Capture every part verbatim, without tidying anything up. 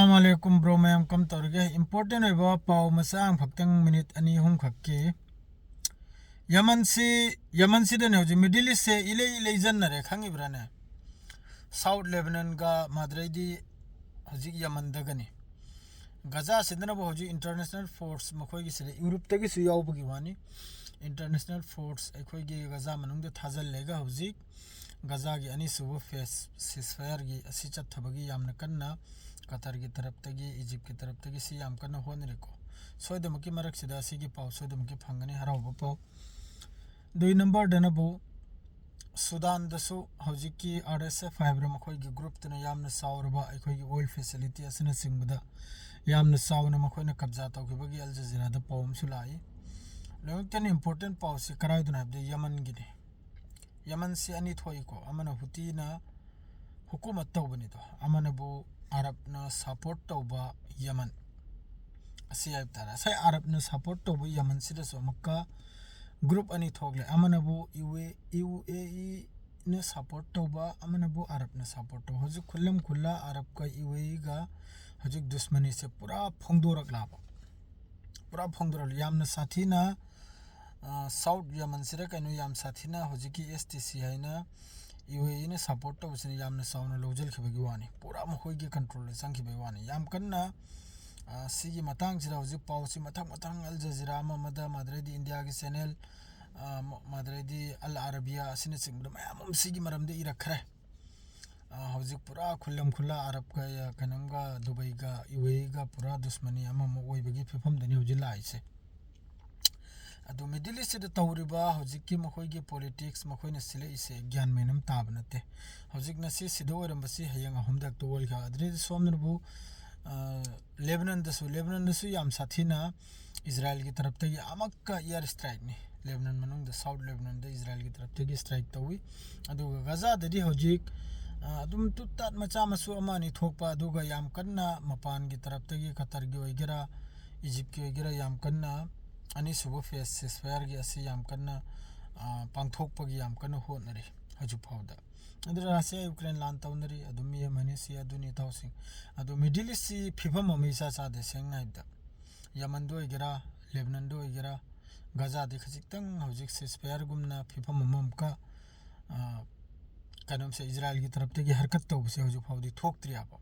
ꯑꯁꯂꯥꯃꯨ ꯑꯂꯥꯏꯀꯨꯝ bro ꯃꯌꯥꯝ, ꯀꯝ ꯇꯧꯔꯤꯒꯦ? Important ꯑꯣꯏꯕ ꯄꯥꯎ ꯃꯆꯥ ꯑꯃꯈꯛꯇꯪ, ꯃꯤꯅꯤꯠ ꯑꯅꯤ ꯑꯍꯨꯝ ꯈꯛꯀꯤ꯫ ꯌꯃꯟꯁꯤ, ꯌꯃꯟꯁꯤꯗꯅꯦ ꯍꯧꯖꯤꯛ ꯃꯤꯗꯜ ꯏꯁꯁꯦ ꯏꯂꯩ ꯂꯩꯖꯟꯅꯔꯦ, ꯈꯪꯉꯤꯕ꯭ꯔꯥꯅꯦ? ꯁꯥꯎꯠ ꯂꯦꯕꯅꯟꯒ ꯃꯥꯗ꯭ꯔꯩꯗꯤ ꯍꯧꯖꯤꯛ ꯌꯃꯟꯗꯒꯅꯤ꯫ ꯒꯖꯥꯁꯤꯗꯅꯕꯨ ꯍꯧꯖꯤꯛ ꯏꯟꯇꯔꯅꯦꯁꯅꯦꯜ ꯐꯣꯔꯁ, ꯃꯈꯣꯏꯒꯤꯁꯤꯗ ꯌꯨꯔꯣꯞꯇꯒꯤꯁꯨ ꯌꯥꯎꯕꯒꯤ ꯋꯥꯅꯤ꯫ ꯏꯟꯇꯔꯅꯦꯁꯅꯦꯜ ꯐꯣꯔꯁ ꯑꯩꯈꯣꯏꯒꯤ ꯒꯖꯥ ꯃꯅꯨꯡꯗ ꯊꯥꯖꯤꯜꯂꯦꯒ ꯍꯧꯖꯤꯛ ꯒꯖꯥꯒꯤ ꯑꯅꯤꯁꯨꯕ ꯐꯦꯁ ceasefire-ꯒꯤ ꯑꯁꯤ ꯆꯠꯊꯕꯒꯤ ꯌꯥꯝꯅ ꯀꯟꯅ ꯀꯇꯔꯒꯤ ꯇꯔꯞꯇꯒꯤ, ꯏꯖꯤꯞꯀꯤ ꯇꯔꯞꯇꯒꯤ ꯁꯤ ꯌꯥꯝ ꯀꯟꯅ ꯍꯣꯠꯅꯔꯤꯀꯣ꯫ ꯁꯣꯏꯗꯃꯛꯀꯤ ꯃꯔꯛꯁꯤꯗ ꯑꯁꯤꯒꯤ ꯄꯥꯎ ꯁꯣꯏꯗꯃꯛꯀꯤ ꯐꯪꯒꯅꯤ, ꯍꯔꯥꯎꯕ ꯄꯥꯎ꯫ ꯑꯗꯨꯏ ꯅꯝꯕꯔꯗꯅꯕꯨ ꯁꯨꯗꯥꯟꯗꯁꯨ ꯍꯧꯖꯤꯛꯀꯤ RSF ꯍꯥꯏꯕ꯭ꯔꯥ, ꯃꯈꯣꯏꯒꯤ ꯒ꯭ꯔꯨꯞꯇꯨꯅ ꯌꯥꯝꯅ ꯆꯥꯎꯔꯕ ꯑꯩꯈꯣꯏꯒꯤ ꯑꯣꯏꯜ ꯐꯦꯁꯤꯂꯤꯇꯤ ꯑꯁꯤꯅꯆꯤꯡꯕꯗ ꯌꯥꯝꯅ ꯆꯥꯎꯅ ꯃꯈꯣꯏꯅ ꯀꯕꯖꯥ ꯇꯧꯈꯤꯕꯒꯤ ꯑꯜ ꯖꯖꯤꯔꯥꯗ ꯄꯥꯎ ꯑꯃꯁꯨ ꯂꯥꯛꯏ꯫ ꯂꯣꯏꯅꯃꯛꯇꯅ ꯏꯝꯄꯣꯔꯇꯦꯟ ꯄꯥꯎꯁꯤ ꯀꯔꯥꯏꯗꯅꯣ ꯍꯥꯏꯕꯗ ꯌꯃꯟꯒꯤꯅꯤ꯫ ꯌꯃꯟꯁꯤ ꯑꯅꯤ ꯊꯣꯛꯏꯀꯣ, ꯑꯃꯅ ꯍꯨꯇꯤꯅ ꯍꯨꯀꯨꯃꯠ ꯇꯧꯕꯅꯤꯗꯣ, ꯑꯃꯅꯕꯨ ꯑꯔꯕꯅ ꯁꯄꯣꯔꯠ ꯇꯧꯕ ꯌꯃꯟ ꯑꯁꯤ ꯍꯥꯏꯕ ꯇꯥꯔꯦ꯫ ꯉꯁꯥꯏ ꯑꯔꯕꯅ ꯁꯄꯣꯔꯠ ꯇꯧꯕ ꯌꯃꯟꯁꯤꯗꯁꯨ ꯑꯃꯨꯛꯀ ꯒ꯭ꯔꯨꯞ ꯑꯅꯤ ꯊꯣꯛꯂꯦ, ꯑꯃꯅꯕꯨ ꯌꯨ ꯑꯦ, ꯌꯨ ꯑꯦ ꯏꯅ ꯁꯄꯣꯔꯠ ꯇꯧꯕ, ꯑꯃꯅꯕꯨ ꯑꯔꯕꯅ ꯁꯄꯣꯔꯠ ꯇꯧꯕ꯫ ꯍꯧꯖꯤꯛ ꯈꯨꯂꯝ ꯈꯨꯜꯂ ꯑꯔꯕꯀ ꯌꯨ ꯑꯦ ꯏꯒ ꯍꯧꯖꯤꯛ ꯗꯨꯁꯃꯅꯤꯁꯦ ꯄꯨꯔꯥ ꯐꯣꯡꯗꯣꯔꯛꯂꯕ, ꯄꯨꯔꯥ ꯐꯣꯡꯗꯣꯔꯛꯂꯤ꯫ ꯌꯥꯝꯅ ꯁꯥꯊꯤꯅ, ꯑ, ꯁꯥꯎꯠ ꯌꯃꯟꯁꯤꯗ ꯀꯩꯅꯣ ꯌꯥꯝ ꯁꯥꯊꯤꯅ ꯍꯧꯖꯤꯛꯀꯤ STC ꯍꯥꯏꯅ ꯌꯨ ꯑꯦ ꯏꯅ ꯁꯄꯣꯔꯠ ꯇꯧꯕꯁꯤꯅ ꯌꯥꯝꯅ ꯆꯥꯎꯅ ꯂꯧꯁꯤꯟꯈꯤꯕꯒꯤ ꯋꯥꯅꯤ, ꯄꯨꯔꯥ ꯃꯈꯣꯏꯒꯤ ꯀꯟꯇ꯭ꯔꯣꯜꯗ ꯆꯪꯈꯤꯕꯒꯤ ꯋꯥꯅꯤ꯫ ꯌꯥꯝ ꯀꯟꯅ, ꯑ, ꯁꯤꯒꯤ ꯃꯇꯥꯡꯁꯤꯗ ꯍꯧꯖꯤꯛ ꯄꯥꯎꯁꯤ ꯃꯊꯪ ꯃꯊꯪ ꯑꯜ ꯖꯖꯤꯔꯥ ꯑꯃ ꯑꯃꯗ, ꯃꯥꯗ꯭ꯔꯩꯗꯤ ꯏꯟꯗꯤꯌꯥꯒꯤ ꯆꯦꯅꯦꯜ, ꯑ, ꯃ-, ꯃꯥꯗ꯭ꯔꯩꯗꯤ ꯑꯜ ꯑꯔꯕꯤꯌꯥ ꯑꯁꯤꯅꯆꯤꯡꯕꯗ ꯃꯌꯥꯝ ꯑꯃ ꯁꯤꯒꯤ ꯃꯔꯝꯗ ꯏꯔꯛꯈ꯭ꯔꯦ꯫ ꯑ, ꯍꯧꯖꯤꯛ ꯄꯨꯔꯥ ꯈꯨꯂꯝ ꯈꯨꯜꯂ ꯑꯔꯕꯀ, ꯀꯩꯅꯣꯝꯒ, ꯗꯨꯕꯩꯒ, ꯌꯨ ꯑꯦ ꯏꯒ ꯄꯨꯔꯥ ꯗꯨꯁꯃꯅꯤ ꯑꯃꯃꯨꯛ ꯑꯣꯏꯕꯒꯤ ꯐꯤꯕꯝꯗꯅꯤ ꯍꯧꯖꯤꯛ ꯂꯥꯛꯏꯁꯦ꯫ ꯑꯗꯨ ꯃꯤꯗꯜ ꯏꯁꯁꯤꯗ ꯇꯧꯔꯤꯕ ꯍꯧꯖꯤꯛꯀꯤ ꯃꯈꯣꯏꯒꯤ ꯄꯣꯂꯤꯇꯤꯛꯁ, ꯃꯈꯣꯏꯅ ꯁꯤꯜꯂꯛꯏꯁꯦ ꯒ꯭ꯌꯥꯟ ꯃꯦꯟ ꯑꯃ ꯇꯥꯕ ꯅꯠꯇꯦ꯫ ꯍꯧꯖꯤꯛ ꯉꯁꯤ ꯁꯤꯗ ꯑꯣꯏꯔꯝꯕꯁꯤ ꯍꯌꯦꯡ ꯑꯍꯨꯝꯗ ꯍꯦꯛꯇ ꯑꯣꯜꯈꯤꯕ꯫ ꯑꯗꯨꯗꯩꯗꯤ ꯁꯣꯝꯗꯅꯕꯨ, ꯑ, ꯂꯦꯕꯅꯟꯗꯁꯨ, ꯂꯦꯕꯅꯟꯗꯁꯨ ꯌꯥꯝ ꯁꯥꯊꯤꯅ ꯏꯖꯔꯥꯏꯜꯒꯤ ꯇꯔꯞꯇꯒꯤ ꯑꯃꯛꯀ air strike-ꯅꯤ꯫ ꯂꯦꯕꯅꯟ ꯃꯅꯨꯡꯗ, ꯁꯥꯎꯠ ꯂꯦꯕꯅꯟꯗ ꯏꯖꯔꯥꯏꯜꯒꯤ ꯇꯔꯞꯇꯒꯤ strike ꯇꯧꯏ꯫ ꯑꯗꯨꯒ ꯒꯖꯥꯗꯗꯤ ꯍꯧꯖꯤꯛ, ꯑ, ꯑꯗꯨꯝ ꯇꯨꯠ ꯇꯥꯠ ꯃꯆꯥ ꯃꯁꯨ ꯑꯃ ꯑꯅꯤ ꯊꯣꯛꯄ, ꯑꯗꯨꯒ ꯌꯥꯝ ꯀꯟꯅ ꯃꯄꯥꯟꯒꯤ ꯇꯔꯞꯇꯒꯤ, ꯀꯇꯔꯒꯤ ꯑꯣꯏꯒꯦꯔꯥ, ꯏꯖꯤꯞꯀꯤ ꯑꯣꯏꯒꯦꯔꯥ, ꯌꯥꯝ ꯀꯟꯅ ꯑꯅꯤꯁꯨꯕ ꯐꯦꯁ ceasefire-ꯒꯤ ꯑꯁꯤ ꯌꯥꯝ ꯀꯟꯅ, ꯑ, ꯄꯥꯡꯊꯣꯛꯄꯒꯤ ꯌꯥꯝ ꯀꯟꯅ ꯍꯣꯠꯅꯔꯤ ꯍꯧꯖꯤꯛ ꯐꯥꯎꯗ꯫ ꯑꯗꯨ ꯔꯁꯤꯌꯥ ꯌꯨꯀ꯭ꯔꯦꯟ ꯂꯥꯟ ꯇꯧꯅꯔꯤ, ꯑꯗꯨ ꯃꯤ ꯑꯃꯅꯤ ꯁꯤ, ꯑꯗꯨꯅꯤ ꯏꯇꯥꯎꯁꯤꯡ꯫ ꯑꯗꯨ ꯃꯤꯗꯜ ꯏꯁꯁꯤ ꯐꯤꯕꯝ ꯑꯃ ꯏꯆꯥ ꯆꯥꯗꯦ, ꯁꯦꯡꯅ ꯍꯥꯏꯕꯗ꯫ ꯌꯃꯟꯗ ꯑꯣꯏꯒꯦꯔꯥ, ꯂꯦꯕꯅꯟꯗ ꯑꯣꯏꯒꯦꯔꯥ, ꯒꯖꯥꯗꯤ ꯈꯖꯤꯛꯇꯪ ꯍꯧꯖꯤꯛ ꯁꯤꯁꯐꯌꯥꯔꯒꯨꯝꯅ ꯐꯤꯕꯝ ꯑꯃ ꯑꯃꯨꯛꯀ, ꯑ, ꯀꯩꯅꯣꯝꯁꯦ, ꯏꯖꯔꯥꯏꯜꯒꯤ ꯇꯔꯞꯇꯒꯤ ꯍꯔꯀꯠ ꯇꯧꯕꯁꯦ ꯍꯧꯖꯤꯛ ꯐꯥꯎꯗꯤ ꯊꯣꯛꯇ꯭ꯔꯤ ꯍꯥꯏꯕ꯫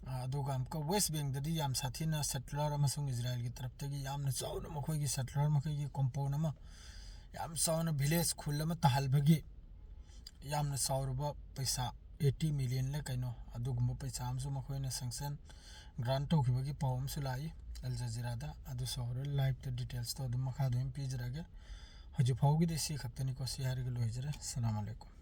ꯑ, ꯑꯗꯨꯒ ꯑꯃꯨꯛꯀ ꯋꯦꯁ ꯕꯦꯡꯗꯗꯤ ꯌꯥꯝ ꯁꯥꯊꯤꯅ ꯁꯦꯇꯂꯔ ꯑꯃꯁꯨꯡ ꯏꯖꯔꯥꯏꯜꯒꯤ ꯇꯔꯞꯇꯒꯤ ꯌꯥꯝꯅ ꯆꯥꯎꯅ ꯃꯈꯣꯏꯒꯤ ꯁꯦꯇꯂꯔ ꯃꯈꯣꯏꯒꯤ ꯀꯣꯝꯄꯥꯎꯟ ꯑꯃ, ꯌꯥꯝ ꯆꯥꯎꯅ ꯚꯤꯂꯦꯖ, ꯈꯨꯜ ꯑꯃ ꯇꯥꯍꯟꯕꯒꯤ ꯌꯥꯝꯅ ꯆꯥꯎꯔꯕ ꯄꯩꯁꯥ, ꯑꯩꯠꯇꯤ ꯃꯤꯂꯤꯌꯟꯂ ꯀꯩꯅꯣ, ꯑꯗꯨꯒꯨꯝꯕ ꯄꯩꯁꯥ ꯑꯃꯁꯨ ꯃꯈꯣꯏꯅ ꯁꯦꯡꯁꯟ, ꯒ꯭ꯔꯥꯟ ꯇꯧꯈꯤꯕꯒꯤ ꯄꯥꯎ ꯑꯃꯁꯨ ꯂꯥꯛꯏ ꯑꯜ ꯖꯖꯤꯔꯥꯗ꯫ ꯑꯗꯨꯁꯨ ꯍꯣꯔꯦꯟ ꯂꯥꯏꯞꯇ ꯗꯤꯇꯦꯜꯁꯇꯣ ꯑꯗꯨꯝ ꯃꯈꯥꯗ ꯑꯗꯨꯝ ꯄꯤꯖꯔꯒꯦ꯫ ꯍꯧꯖꯤꯛ ꯐꯥꯎꯒꯤꯗꯤ ꯁꯤ ꯈꯛꯇꯅꯤꯀꯣ, ꯁꯤ ꯍꯥꯏꯔꯒ ꯂꯣꯏꯖꯔꯦ꯫ ꯑꯁꯂꯥꯃꯨ ꯑꯂꯩꯀꯨꯝ꯫